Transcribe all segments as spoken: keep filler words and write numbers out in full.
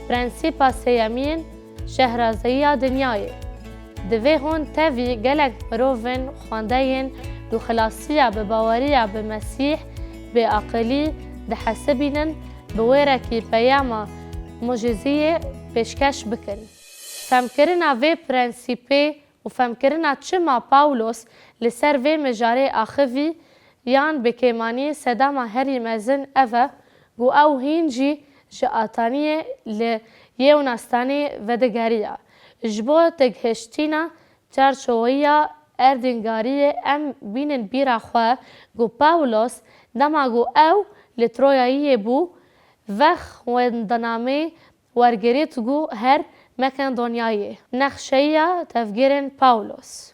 Prensîpa sêyemîn, şehrazeyiya dinyayê. Divê hûn tevî gelek mirovên xwendeyên ku xilasiya bi baweriya bi Mesîh bêaqilî dihesibînin, bi wêrekî peyama muciziyê pêşkeş bikin. Femkirina vê prensîpê û femkirina çima Pawlos li ser vê mijarê axivî yan bi kêmanî sedema herî mezin ev e ku ew hîn jî ji Ataniyê li Yewnastanê vedigeriya. Ji bo têgihiştina çarçowiya erdnîgariyê em bînin bîra xwe ku Pawlos dema ku ew li Troyayê bû, vexwendinamê wergirît ku her Makedonyayê. Nexşeya tevgerên Pawlos.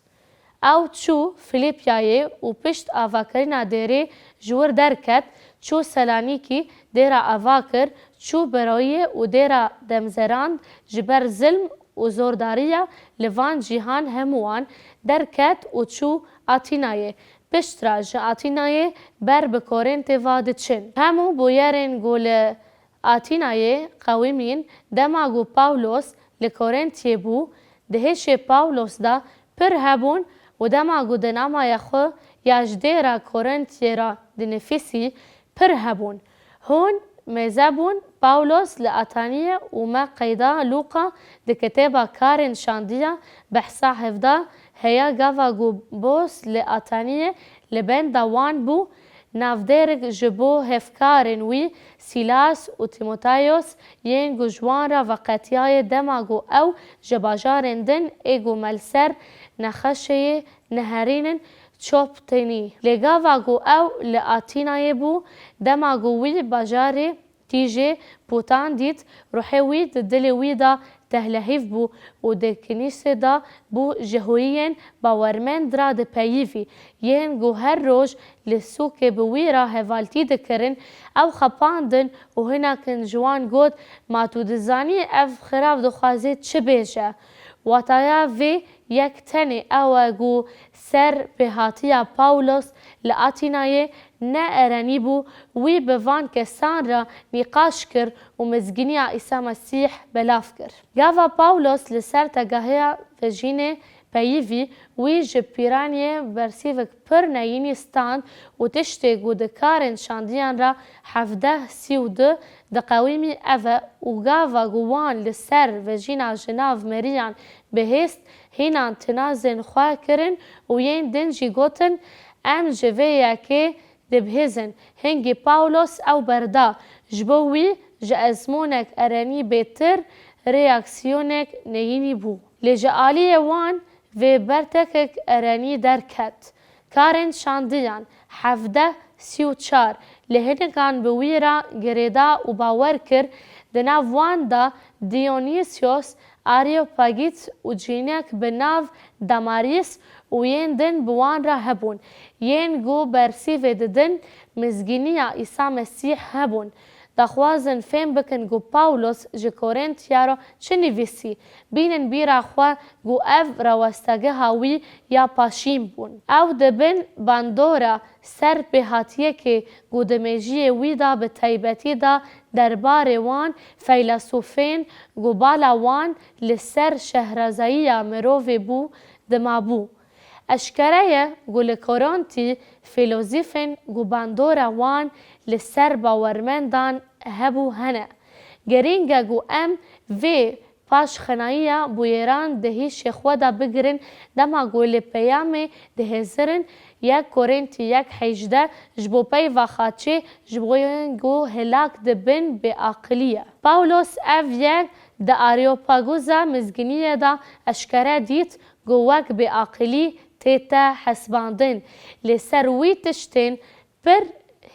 Ew çû Filîpyayê û pişt avakirina dêrê ji wir derket, çû Selanîkî, dêra ava kir, çû Beroyê û dêra demzerand, ji ber zilm û zordariya li van cîhan hemû wan derket û çû Atînayê. Piştre ji Atînayê ber bi Korintê va diçin. Hemû bûyerên ku li Atînayê qewimîn, dema ku Pawlos li Korintiyê bû, di hêşê Pawlos de pir hebûn û dema ku di namaya xwe ya ji dêra Korintiyê re dinifîsî, pir hebûn. Hûn mêze bûn, Pawlos li Ataniyê û me qeyda Lûqa di kitêba Karên Şandiya behsa hevda heye, gava ku Pawlos li Ataniyê li benda wan bû, navdêrik ji bo hevkarên wî Sîlas û Tîmotayos yên ku ji wan re veqetiyayê dema ku ew ji bajarên din ê ku me li ser nexeşeyê diherînin çop tênî. Lê gava ku ew li Atînayê bû, dema ku wî bajarê tîjê Potan dît, ruhê wî di dilê wî de tehlehîv bû û di kinîsê de bû ji hûyiyên bawermend re dipeyivî, yên ku her roj li sûkê bi wî re hevaltî dikirin, ew xapandin û hinekin ji wan got, Ma tu dizanî ev xirav dixwaze çi bêje? Wataya vê yek tenê ew e ku ser pêhatiya Pawlos li Atînayê ne erenî bû, wî bi van kesan re nîqaş kir û mizgîniya Îsa Mesîh belav kir. Gava Pawlos li ser tegahiya vejînê peyivî, wî ji pîraniyê bersîvek pir neyînî stand û tiştê ku di Karên Şandiyan re hevdeh sî û du diqewimî ev e û gava ku wan li ser vejîna ji nav meriyan bihêst, hînan tinazên xwe kirin û yên din jî gotin, Em ji vê yekê dibihîzin. Hingî Pawlos ew berda. Ji bo wî ji ezmûnek erenî bêtir reaksiyonek neyînî bû. Lê ji aliyê wan vê bertekek erenî derket. Karên Şandiyan hevdeh sî û çar li hinikan bi wî re girêda û bawer kir, di nav wan de Dionîsyos Areopagît û cînek bi nav Damarîs û yên din bi wan re hebûn, yên ku bersîvê didin mizgîniya Îsa Mesîh hebûn. Daxwazin fêm bikin ku Pawlos ji Korintiya re çi nivîsî, bînin bîra xwe ku ev rawestegeha wî ya paşîn bûn. Ew di bin bandora ser pêhatiyekê ku di mêjiyê wî de bi taybetî de derbarê wan feylesûfên ku bala wan li ser şehrazeyiya mirovê bû, dimabû. Eşkere ye ku li Korintî fîlozîfên ku bandora wan li ser bawermendan hebû hene. Girîng e ku em vê paşxenayiya bûyeran di hişê xwe de bigirin, dema ku li peyamê dihêzirin, yek Korintî yek hejdeh, ji bo peyva xaçê, ji bo yên ku hilak dibin bêaqilî ye. Pawlos ev yek di Areopagoza mizgîniyê de eşkere dît ku wek bêaqilî tête hesibandin. Lê ser wî tiştên pir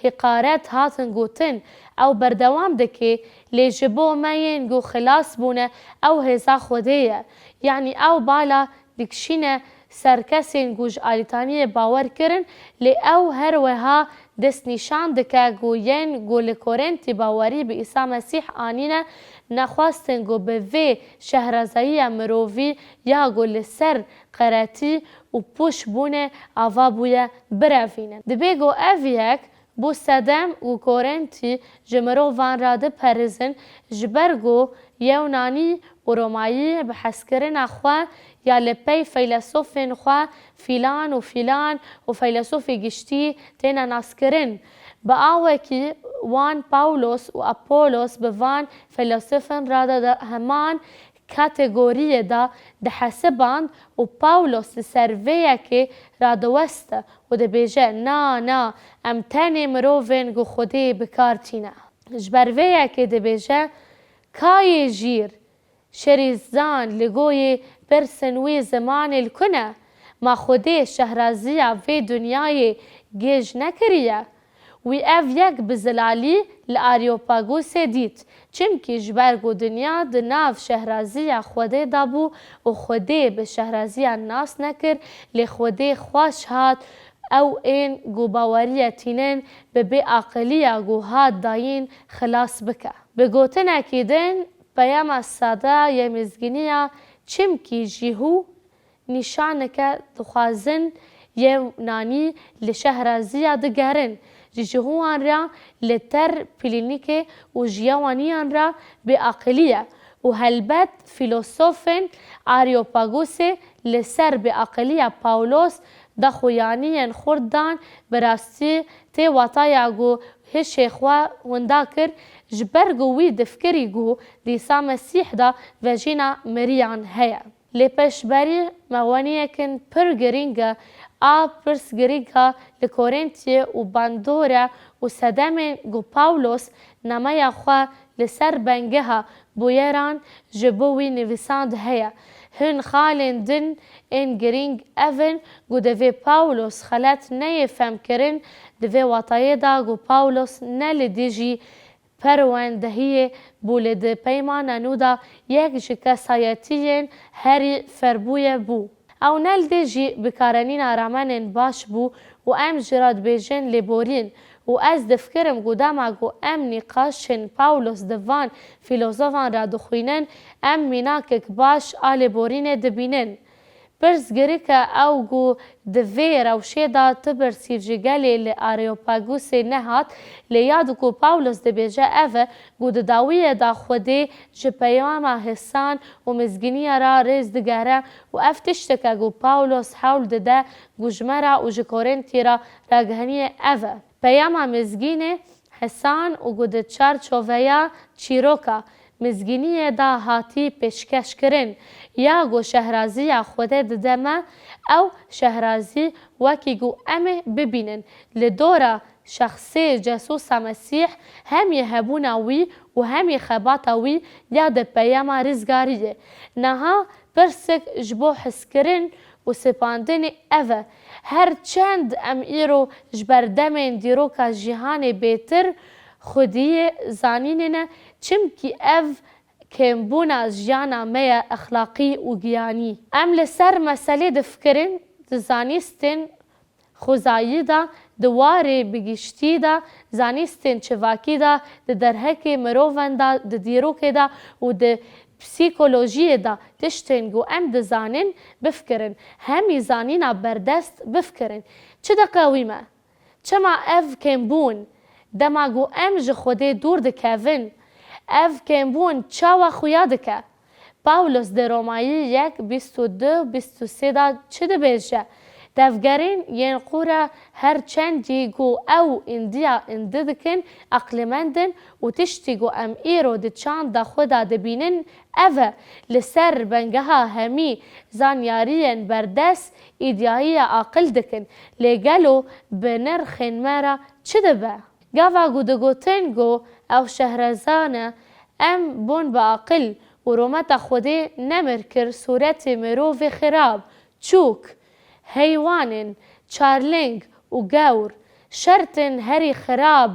heqaret hatin gotin. Ew berdewam dike, Lê ji bo me yên ku xilas bûne, ew hêza Xwedê ye. Yanî ew bala dikişîne ser kesên ku ji alîtaniyê bawer kirin, lê ew her wiha destnîşan dike ku yên ku li Korintî bawerî bi Îsa Mesîh anîne, nexwestin ku bi vê şehrezayiya mirovî ya ku li ser qeretî û pûç bûne ava bûye, birevînin. Dibê ku ev yek Bû sedem û Korintî ji mirovan re diperizin, ji ber ku Yewnanî û Romayî bi hezkirina xwe ya li pey feylesofên xwe fîlan û fîlan û feylesofê giştî têne naskirin. Bi awekî wan Pawlos û Apolos bi van feylesofên re de, de heman kategoriyê de dihesiband û Pawlos li ser vê yekê radiweste û dibêje, na, na, em tenê mirovên ku Xwedê bi kar tîne. Ji ber vê yekê dibêje, ka yê jîr, şerîzan li goyê pirsên wî zimanê li ku ne? Ma Xwedê şehraziya vê dinyayê gêj nekiriye? Wî ev yek bi zilalî li Areopagosê dît, çimkî ji ber ku dinya di nav şehraziya Xwedê de bû û Xwedê bi şehraziyan nas nekir, lê Xwedê xweş hat ew ên ku baweriye tînin bi bêaqiliya ku hat dayîn xilas bike. Bi gotinekî din, peyama sade yê mizgîniya çimkî jî hû nîşaneke dixwazin Yewnanî li şehraziya digerin, ji jihûwan re li ter plînîkê û ji yewaniyan re bêaqilî ye û helbet fîlosofên Areopagosê li ser bêaqiliya Pawlos daxuyaniyên xurt dan, bi rastî tê wataya ku hişê xwe winda kir, ji ber ku wî difikirî ku di Îsa Mesîh de vejîna miriyan heye. Lê pêşberî me weniyekên pir girîng e, a pirsgirêka li Korintiyê û bandore û sedemên ku Pawlos nameya xwe li ser bengeha bûyeran ji bo wî nivîsand heye. Hin xalên din ên girîng ev in ku divê Pawlos xelet neyê fehmkirin, di vê watayê de ku Pawlos ne li dijî perwendehiyê bû, lê di Peymana Nû de yek ji kesayetiyên herî ferbûye bû. Ew ne li dijî bikaranîna ramenên baş bû û em jî re dibêjin lêborîn. Û ez difikirim ku dema ku em nîqaşên Pawlos di van fîlozofan re dixwînin, em mînakek baş a lêborînê dibînin. Pirs girîk e ew ku di vê rewşê de tu birsîv ji gelê li Areopagosê nehat, lê ya di ku Pawlos dibêje ev e ku di dawiyê de Xwedê ji peyama hisan û mizgîniya re rêz digere û ev tiştek e ku Pawlos hewl dide ku ji me re û ji Korintî re ragihaniyê ev e. Peyama mizgînê hisan û ku di çarçoveya çîroka mizgîniyê de hatî pêşkêşkirin, ya ku şehraziya Xwedê dide me, ew şehrazî wekî ku em ê bibînin, li dora şexsê Cesûsa Mesîh, hemî hebûna wî û hemî xebata wî ya di peyama rizgariyê. Niha pirsek ji bo hizkirin û sipandinê ev e, her çend em îro ji berdemên dîroka cîhanê bêtir xwediyê zanînê ne, çimkî ev kêmbûna jiyana me ye exlaqî û giyanî. Em li ser meselê difikirin, di zanîstên xwezayî de, di warê bi giştî de, zanîstên çivakî de, di derhekê mirovan de, di dîrokê de û di psîkolojiyê de tiştên ku em dizanin bifikirin, hemî zanîna berdest bifikirin. Çi diqewîme? Çima ev kêmbûn? Dema ku em ji Xwedê dûr dikevin, ev kêmbûn çawa xuya dike? Pawlos di Romayî yek bîst û du bîst û sê de çi dibêje? Tevgerên yên qûr e, her çendî ku ew îndiya îndi dikin, eqlimend in û tiştî ku em îro di çanda xwe de dibînin, ev e, li ser bengeha hemî zanyariyên berdest îdiayiya aqil dikin. Lê gelo bi nirxên me re çi dibe? Gava ku digotin ku ew şehrezan e, em bûn bi aqil û rûmeta Xwedê nemir kir sûretê mirovê xirab, çûk, heywanên çarleng û gewr, şertên herî xirab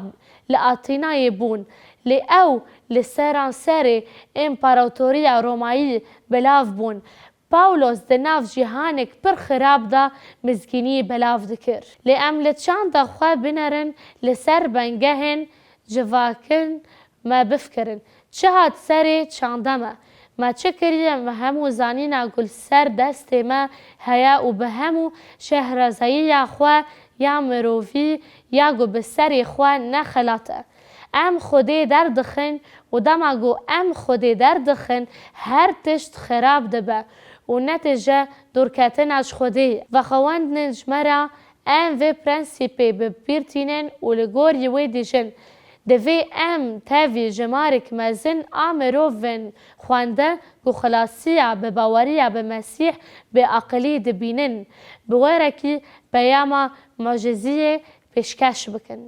li Atînayê bûn, lê ew li seranserê Împaratoriya Romayî belav bûn. Pawlos di nav cîhanek pir xirab de mizgînî belav dikir. Lê em li çanda xwe binerin, li ser bengehên civakin me bifikirin. Çi hat serê çanda me? Me çi kiriye? Me hemû zanîna ku li ser destê me heye û bi hemû şehrezayiya xwe ya mirovî ya ku bi serê xwe ne xelat e. Em Xwedê derdixin û dema ku em Xwedê derdixin, her tişt xerab dibe û netîce dûrketina ji Xwedê ye. Vexwendin ji me re em vê prensîpê bi bîr tînin û li gorî wê dijîn. Divê em tevî jimarek mezin a mirovên xwende ku xilasiya bi baweriya bi Mesîh bi aqilî dibînin, bi wê rekî peyama muciziyê pêşkeş bikin.